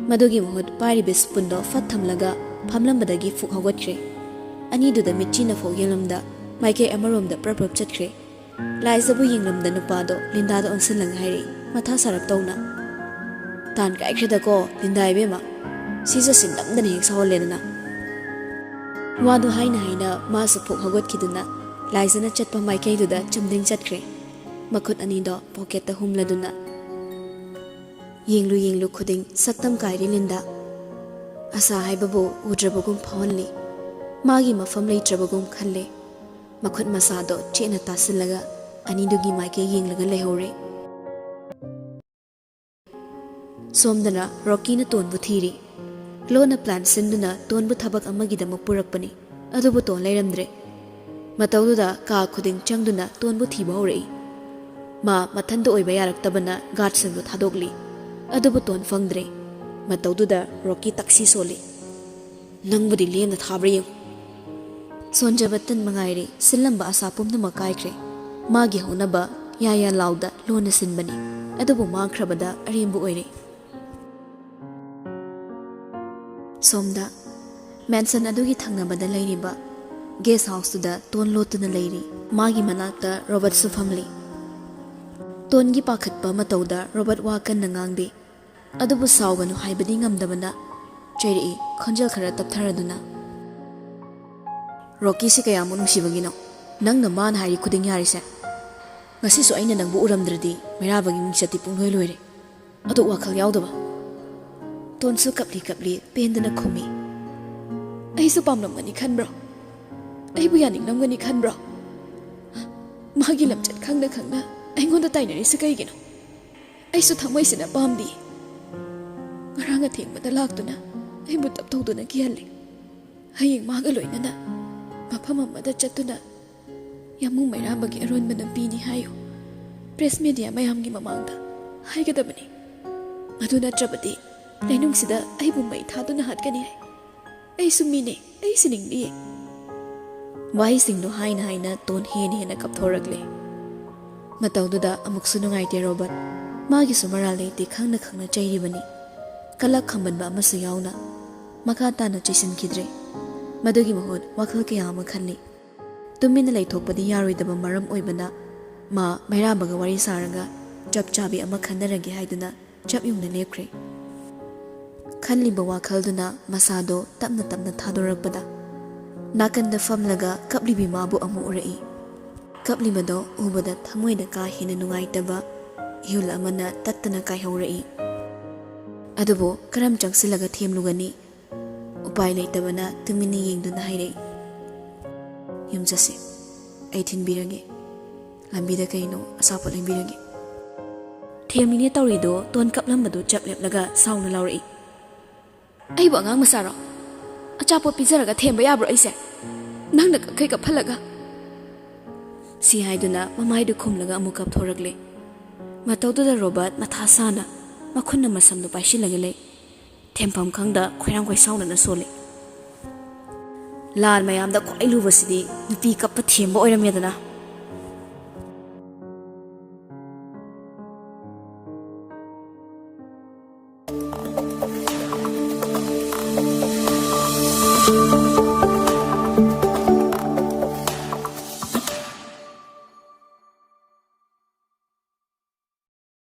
ꯃꯗꯨꯒꯤ ꯃꯍꯨꯠ ꯄꯥꯏꯔꯤꯕ spoon ꯗꯣ ꯐꯠ ꯊꯝꯂꯒ ꯐꯝꯂꯝꯕꯗꯒꯤ ꯐꯨꯛ ꯍꯧꯒꯠꯈ꯭ꯔꯦ꯫ ꯑꯅꯤꯗꯨꯗ ꯃꯤꯠꯆꯤꯅ ꯐꯥꯎ ꯌꯦꯡꯂꯝꯗ ꯃꯥꯏꯀꯩ ꯑꯃꯔꯣꯝꯗ ꯄ꯭ꯔꯞ ꯄ꯭ꯔꯞ ꯆꯠꯈ꯭ꯔꯦ꯫ ꯂꯥꯏꯖꯕꯨ ꯌꯦꯡꯂꯝꯗ ꯅꯨꯄꯥꯗꯣ ꯂꯤꯟꯗꯥꯗ ꯑꯣꯟꯁꯤꯜꯂꯒ ꯍꯥꯏꯔꯛꯏ, ꯃꯊꯥ ꯁꯥꯔꯞ ꯇꯧꯅ, "ꯇꯥꯟ ꯀꯥꯏꯈ꯭ꯔꯦꯗꯀꯣ ꯂꯤꯟꯗꯥ ꯏꯕꯦꯝꯃ, ꯁꯤꯁꯨ ꯁꯤ ꯅꯝꯗꯅ ꯍꯦꯛ ꯁꯥꯎꯍꯜꯂꯦꯗꯅ꯫" ꯋꯥꯗꯨ ꯍꯥꯏꯅ ꯍꯥꯏꯅ ꯃꯥꯁꯨ ꯐꯨꯛ ꯍꯧꯒꯠꯈꯤꯗꯨꯅ ꯂꯥꯏꯖꯅ ꯆꯠꯄ ꯃꯥꯏꯀꯩꯗꯨꯗ ꯆꯨꯝꯗ꯭ꯔꯤꯡ ꯆꯠꯈ꯭ꯔꯦ꯫ ꯃꯈꯨꯠ ꯑꯅꯤꯗꯣ pocket ꯇ ꯍꯨꯝꯂꯗꯨꯅ꯫ ꯌꯦꯡꯂꯨ ꯌꯦꯡꯂꯨ ꯈꯨꯗꯤꯡ ꯁꯛꯇꯝ ꯀꯥꯏꯔꯤ ꯂꯤꯟꯗꯥ꯫ ꯑꯁꯥ ꯍꯥꯏꯕꯕꯨ ꯎꯗ꯭ꯔꯕꯒꯨꯝ ꯐꯥꯎꯍꯜꯂꯤ꯫ ꯃꯥꯒꯤ ꯃꯐꯝ ꯂꯩꯇ꯭ꯔꯕꯒꯨꯝ ꯈꯜꯂꯦ꯫ ꯃꯈꯨꯠ ꯃꯁꯥꯗꯣ ꯆꯦꯠꯅ ꯇꯥꯁꯤꯜꯂꯒ ꯑꯅꯤꯗꯨꯒꯤ ꯃꯥꯏꯀꯩ ꯌꯦꯡꯂꯒ ꯂꯩꯍꯧꯔꯦ꯫ ꯁꯣꯝꯗꯅ ꯔꯣꯀꯤꯅ ꯇꯣꯟꯕꯨ ꯊꯤꯔꯤ꯫ ꯂꯣꯟꯅ ꯄ꯭ꯂꯥꯟ ꯁꯤꯟꯗꯨꯅ ꯇꯣꯟꯕꯨ ꯊꯕꯛ ꯑꯃꯒꯤꯗꯃꯛ ꯄꯨꯔꯛꯄꯅꯤ꯫ ꯑꯗꯨꯕꯨ ꯇꯣꯟ ꯂꯩꯔꯝꯗ꯭ꯔꯦ꯫ ꯃꯇꯧꯗꯨꯗ ꯀꯥ ꯈꯨꯗꯤꯡ ꯆꯪꯗꯨꯅ ꯇꯣꯟꯕꯨ ꯊꯤꯕ ꯍꯧꯔꯛꯏ꯫ ꯃꯥ ꯃꯊꯟꯇ ꯑꯣꯏꯕ ꯌꯥꯔꯛꯇꯕꯅ ꯒꯥꯔꯗꯁꯤꯡꯕꯨ ꯊꯥꯗꯣꯛꯂꯤ꯫ ꯑꯗꯨꯕꯨ ꯇꯣꯟ ꯐꯪꯗ꯭ꯔꯦ꯫ ꯃꯇꯧꯗꯨꯗ ꯔꯣꯀꯤ ꯇꯛꯁꯤ ꯁꯣꯜꯂꯤ꯫ "ꯅꯪꯕꯨꯗꯤ ꯂꯦꯝꯅ ꯊꯥꯕ꯭ꯔꯥ ꯌꯦꯡꯉꯨ꯫" ꯁꯣꯟꯖꯕ ꯇꯟ ꯃꯉꯥꯏꯔꯦ, ꯁꯤꯜꯂꯝꯕ ꯑꯁꯥ ꯄꯨꯝꯅꯃꯛ ꯀꯥꯏꯈ꯭ꯔꯦ꯫ ꯃꯥꯒꯤ ꯍꯧꯅꯕ ꯌꯥ ꯌꯥ ꯂꯥꯎꯗ ꯂꯣꯟꯅ ꯁꯤꯟꯕꯅꯤ, ꯑꯗꯨꯕꯨ ꯃꯥꯡꯈ꯭ꯔꯕꯗ ꯑꯔꯦꯝꯕ ꯑꯣꯏꯔꯦ꯫ ꯁꯣꯝꯗ ꯃꯦꯟꯁꯟ ꯑꯗꯨꯒꯤ ꯊꯪꯅꯕꯗ ꯂꯩꯔꯤꯕ ꯒꯦꯁ ꯍꯥꯎꯁꯇꯨꯗ ꯇꯣꯟ ꯂꯣꯠꯇꯨꯅ ꯂꯩꯔꯤ꯫ ꯃꯥꯒꯤ ꯃꯅꯥꯛꯇ ꯔꯣꯕꯔꯠꯁꯨ ꯐꯝꯂꯤ꯫ ꯇꯣꯟꯒꯤ ꯄꯥꯈꯠꯄ ꯃꯇꯧꯗ ꯔꯣꯕꯔꯠ ꯋꯥ ꯀꯟꯅ ꯉꯥꯡꯗꯦ꯫ ꯑꯗꯨꯕꯨ ꯁꯥꯎꯒꯅꯨ ꯍꯥꯏꯕꯗꯤ ꯉꯝꯗꯕꯅ ꯆꯩꯔꯛꯏ, ꯈꯣꯟꯖꯦꯜ ꯈꯔ ꯇꯞꯊꯔꯗꯨꯅ꯫ "ꯔꯣꯀꯤꯁꯤ ꯀꯌꯥꯃꯨꯛ ꯅꯨꯡꯁꯤꯕꯒꯤꯅꯣ ꯅꯪꯅ ꯃꯥꯅ ꯍꯥꯏꯔꯤ ꯈꯨꯗꯤꯡ ꯌꯥꯔꯤꯁꯦ? ꯉꯁꯤꯁꯨ ꯑꯩꯅ ꯅꯪꯕꯨ ꯎꯔꯝꯗ꯭ꯔꯗꯤ ꯃꯩꯔꯥꯕꯒꯤ ꯃꯤꯡꯆꯠꯇꯤ ꯄꯨꯡꯂꯣꯏ ꯂꯣꯏꯔꯦ꯫ ꯑꯗꯨ ꯋꯥꯈꯜ ꯌꯥꯎꯗꯕ?" ꯇꯣꯟꯁꯨ ꯀꯞꯂꯤ ꯀꯞꯂꯤ ꯄꯦꯟꯗꯅ ꯈꯨꯝꯃꯤ꯫ "ꯑꯩꯁꯨ ꯄꯥꯝꯂꯝꯒꯅꯤ ꯈꯟꯕ꯭ꯔꯣ? ꯑꯩꯕꯨ ꯌꯥꯅꯤꯡꯂꯝꯒꯅꯤ ꯈꯟꯕ꯭ꯔꯣ? ꯃꯥꯒꯤ ꯂꯝꯆꯠ ꯈꯪꯅ ꯈꯪꯅ ꯑꯩꯉꯣꯟꯗ ꯇꯥꯏꯅꯔꯤꯁꯤ ꯀꯩꯒꯤꯅꯣ? ꯑꯩꯁꯨ ꯊꯃꯣꯏꯁꯤꯅ ꯄꯥꯝꯗꯦ꯫ ꯉꯔꯥꯡ ꯑꯊꯦꯡꯕꯗ ꯂꯥꯛꯇꯨꯅ ꯑꯩꯕꯨ ꯇꯞ ꯇꯧꯗꯨꯅ ꯀꯤꯍꯜꯂꯤ꯫ ꯍꯌꯦꯡ ꯃꯥꯒ ꯂꯣꯏꯅꯅ ꯃꯐꯝ ꯑꯃꯗ ꯆꯠꯇꯨꯅ ꯌꯥꯝꯕꯨꯡ ꯃꯩꯔꯥꯕꯒꯤ ꯑꯔꯣꯟꯕ ꯅꯨꯄꯤꯅꯤ ꯍꯥꯏꯌꯨ꯫ ꯄ꯭ꯔꯦꯁ ꯃꯦꯗꯤꯌꯥ ꯃꯌꯥꯝꯒꯤ ꯃꯃꯥꯡꯗ ꯍꯥꯏꯒꯗꯕꯅꯤ꯫ ꯑꯗꯨ ꯅꯠꯇ꯭ꯔꯕꯗꯤ ꯂꯩꯅꯨꯡꯁꯤꯗ ꯑꯩꯕꯨ ꯃꯩ ꯊꯥꯗꯨꯅ ꯍꯥꯠꯀꯅꯤ ꯍꯥꯏ꯫ ꯑꯩꯁꯨ ꯃꯤꯅꯦ, ꯑꯩ ꯁꯤꯅꯤꯡꯗꯤꯌꯦ꯫" ꯋꯥꯍꯩꯁꯤꯡꯗꯨ ꯍꯥꯏꯅ ꯍꯥꯏꯅ ꯇꯣꯟ ꯍꯦꯟꯅ ꯍꯦꯟꯅ ꯀꯞꯊꯣꯔꯛꯂꯦ꯫ ꯃꯇꯧꯗꯨꯗ ꯑꯃꯨꯛꯁꯨ ꯅꯨꯡꯉꯥꯏꯇꯦ ꯔꯣꯕꯔꯠ꯫ ꯃꯥꯒꯤꯁꯨ ꯃꯔꯥꯜ ꯂꯩꯇꯦ, ꯈꯪꯅ ꯈꯪꯅ ꯆꯩꯔꯤꯕꯅꯤ꯫ ꯀꯂꯛ ꯈꯝꯕꯟꯕ ꯑꯃꯁꯨ ꯌꯥꯎꯅ ꯃꯈꯥ ꯇꯥꯅ ꯆꯩꯁꯤꯟꯈꯤꯗ꯭ꯔꯦ꯫ ꯃꯗꯨꯒꯤ ꯃꯍꯨꯠ ꯋꯥꯈꯜ ꯀꯌꯥ ꯑꯃ ꯈꯜꯂꯤ꯫ ꯇꯨꯃꯤꯟꯅ ꯂꯩꯊꯣꯛꯄꯗꯤ ꯌꯥꯔꯣꯏꯗꯕ ꯃꯔꯝ ꯑꯣꯏꯕꯅ ꯃꯥ ꯃꯩꯔꯥꯕꯒ ꯋꯥꯔꯤ ꯁꯥꯔꯒ ꯆꯞ ꯆꯥꯕꯤ ꯑꯃ ꯈꯟꯅꯔꯒꯦ ꯍꯥꯏꯗꯨꯅ ꯆꯞ ꯌꯨꯡꯅ ꯂꯦꯞꯈ꯭ꯔꯦ꯫ ꯈꯜꯂꯤꯕ ꯋꯥꯈꯜꯗꯨꯅ ꯃꯁꯥꯗꯣ ꯇꯞꯅ ꯇꯞꯅ ꯊꯥꯗꯣꯔꯛꯄꯗ ꯅꯥꯀꯟꯗ ꯐꯝꯂꯒ ꯀꯞꯂꯤꯕꯤ ꯃꯥꯕꯨ ꯑꯃꯨꯛ ꯎꯔꯛꯏ꯫ ꯀꯞꯂꯤꯕꯗꯣ ꯎꯕꯗ ꯊꯃꯣꯏꯗ ꯀꯥ ꯍꯦꯟꯅ ꯅꯨꯡꯉꯥꯏꯇꯕ ꯏꯍꯨꯜ ꯑꯃꯅ ꯇꯠꯇꯅ ꯀꯥꯏꯍꯧꯔꯛꯏ꯫ ꯑꯗꯨꯕꯨ ꯀꯔꯝ ꯆꯪꯁꯤꯜꯂꯒ ꯊꯦꯝꯂꯨꯒꯅꯤ? ꯎꯄꯥꯏ ꯂꯩꯇꯕꯅ ꯇꯨꯃꯤꯟꯅ ꯌꯦꯡꯗꯨꯅ ꯍꯥꯏꯔꯛꯏ, "ꯌꯨꯝ ꯆꯠꯁꯤ꯫ ꯑꯩ ꯊꯤꯟꯕꯤꯔꯒꯦ꯫ ꯂꯝꯕꯤꯗ ꯀꯩꯅꯣ ꯑꯆꯥꯄꯣꯠ ꯂꯩꯕꯤꯔꯒꯦ꯫" ꯊꯦꯝꯂꯤꯅꯦ ꯇꯧꯔꯤꯗꯣ ꯇꯣꯟ ꯀꯞꯂꯝꯕꯗꯨ ꯆꯞ ꯂꯦꯞꯂꯒ ꯁꯥꯎꯅ ꯂꯥꯎꯔꯛꯏ, ꯑꯩꯕꯨ ꯑꯉꯥꯡ ꯃꯆꯥꯔꯣ? ꯑꯆꯥꯄꯣꯠ ꯄꯤꯖꯔꯒ ꯊꯦꯝꯕ ꯌꯥꯕ꯭ꯔꯣ ꯑꯩꯁꯦ? ꯅꯪꯅ ꯀꯛꯈꯩ ꯀꯞꯍꯜꯂꯒ꯫ ꯁꯤ ꯍꯥꯏꯗꯨꯅ ꯃꯃꯥꯏꯗꯨ ꯈꯨꯝꯂꯒ ꯑꯃꯨꯛ ꯀꯞꯊꯣꯔꯛꯂꯦ꯫ ꯃꯇꯧꯗꯨꯗ ꯔꯣꯕꯥꯔꯠ ꯃꯊꯥ ꯁꯥꯅ ꯃꯈꯨꯠꯅ ꯃꯁꯝꯗꯨ ꯄꯥꯏꯁꯤꯜꯂꯒ ꯂꯩ꯫ ꯊꯦꯝꯐꯝ ꯈꯪꯗ ꯈꯣꯏꯔꯥꯡ ꯈꯣꯏꯁꯥꯎꯅꯅ ꯁꯣꯜꯂꯤ꯫ ꯂꯥꯟ ꯃꯌꯥꯝꯗ ꯈ꯭ꯋꯥꯏ ꯂꯨꯕꯁꯤꯗꯤ ꯅꯨꯄꯤ ꯀꯞꯄ ꯊꯦꯝꯕ ꯑꯣꯏꯔꯝꯃꯦꯗꯅ꯫